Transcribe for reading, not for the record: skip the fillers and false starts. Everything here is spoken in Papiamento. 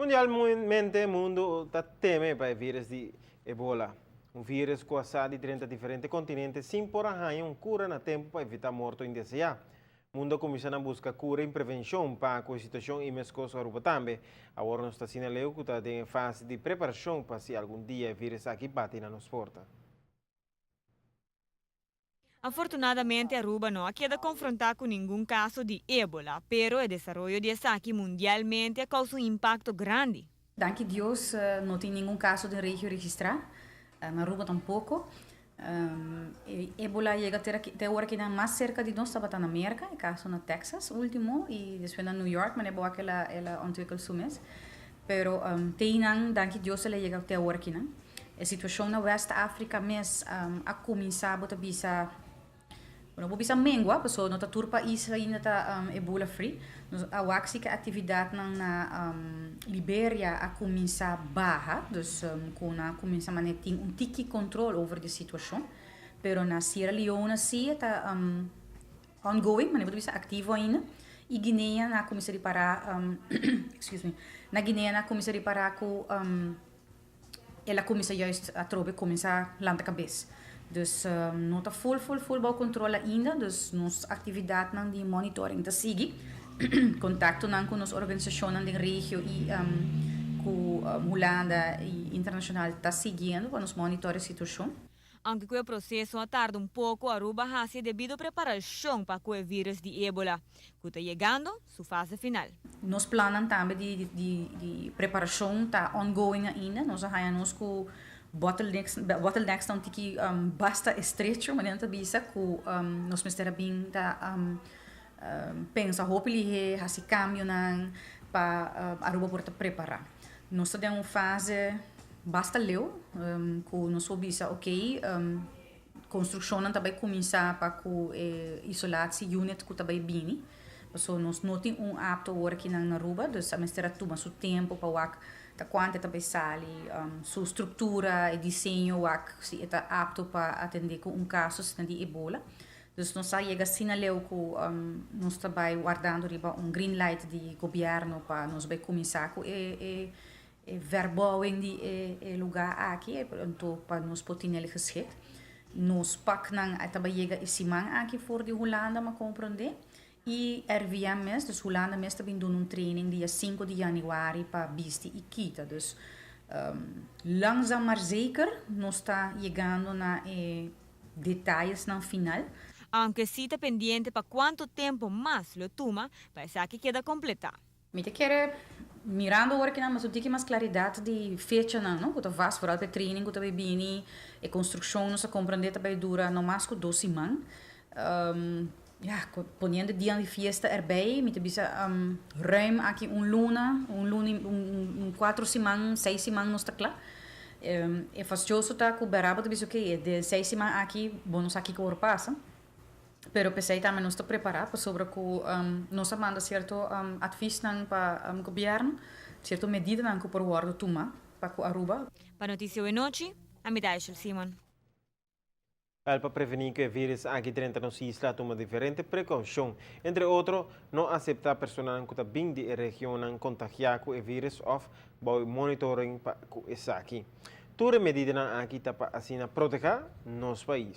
Mundialmente mundo ta teme pa e virus di Ebola. Un virus cu a sa di 30 diferente continente sin por a haya un cura na tempo pa evita morto indesea. Mundo a cuminsa na busca cura y prevencion pa cu e situacion y mescos Aruba tambe. Awor nos ta asina leu cu ta den e fase di preparacion pa si algun dia e virus aki bati na nos porta. Afortunadamente Aruba no a keda confronta cu ningun caso di Ebola, pero e desaroyo di esaki mundialmente a causa un impacto grandi. Danki Dios no tin ningun caso den regio registra, na Aruba tampoco. Ebola a yega te ora cu nan mas cerca di nos tabata na Merca, e caso na Texas ultimo y despues na New York, manera bo a kela el a ontwikkel su mes. Pero te nan, danki Dios, el a yega te awor aki nan. E situacion na West Africa mes a cuminsa, bo ta bisa, bueno, bo bisa mengua, pasobra no ta tur pais ainda ta Ebola free. Nos a wak si cu actividadnan na Liberia a cuminsa baha, dus cu nan a cuminsa manera tin un tiki control over di situacion. Pero na Sierra Leone si e ta ongoing, manera bo ta bisa activo ainda. Y Guinea nan a cuminsa ripara, excuse me, na Guinea nan a cuminsa ripara cu el a cuminsa juist atrobe cuminsa lanta cabes. Dus no ta full full full bou control ainda, dus nos actividadnan di monitoring ta sigui. Contactonan cu nos organisacionnan den regio y cu Hulanda y internacional ta siguiendo pa nos monitor e situacion. Aunke cu e proceso a tarda un poco, Aruba a haci e debido preparacion pa cu e virus di Ebola, cu ta yegando su fase final. Nos plannan tambe di preparacion ta ongoing ainda. Nos a haya nos cu bottlenecks ta un tiki basta estrecho, manera nan ta bisa, cu nos mester a bin ta pensa hopi lihe, haci cambionan pa Aruba por ta prepara. Nos ta den un fase basta leu cu nos por bisa ok, construccionnan ta bay cuminsa pa cu e isolatie unit cu ta bay bini, pasobra nos no tin un apto awor aki na Aruba, dus a mester a tuma su tempo pa wak ta cuanto e ta bay sali, su structura, e diseño, wak si e ta apto pa atende cu un caso asina di Ebola. Dus nos a yega asina leu cu nos ta bay wardando riba un green light di gobierno pa nos bay cuminsa cu e verbouwing di e lugar aki, anto pa nos por tin el geschikt. Nos paknan a taba yega e siman aki for di Hulanda, m'a comprende. Y RIVM mes, dus Hulanda mes ta bin duna un training dia 5 di januari pa bisti y kita. Dus langzaam maar zeker nos ta yegando na e detayesnan final. Aunke si ta pendiente pa cuanto tempo mas lo tuma pa esaki keda completa. Mi ta kere mirando awor aki nan mas un tiki mas claridad di fechanan, no, cu ta vast, vooral pa e training cu ta bay bini, e construccion nos a comprende ta bay dura no mas cu 2 siman. Ja, poniendo dia di fiesta erbij, mi ta bisa ruim aki un luna, un luna, un 4 siman, 6 siman nos ta cla. E fastioso ta cu berabo ta bisa ok, de 6 siman aki, bo no sa kico por pasa. Pero p'esey tambe nos ta prepara pasobra cu nos a manda cierto adviesnan pa gobierno, cierto medidanan cu por wordo tuma pa cu Aruba. Pa Noticia Nochi, ami ta Simon. Pa preveni cu e virus aki drenta nos isla, tuma diferente precaucion. Entre otro, no acepta personanan cu ta bin di region contagia cu e virus of monitoring pa cu esaki. Tur medidanan aki ta pa asina protege nos pais.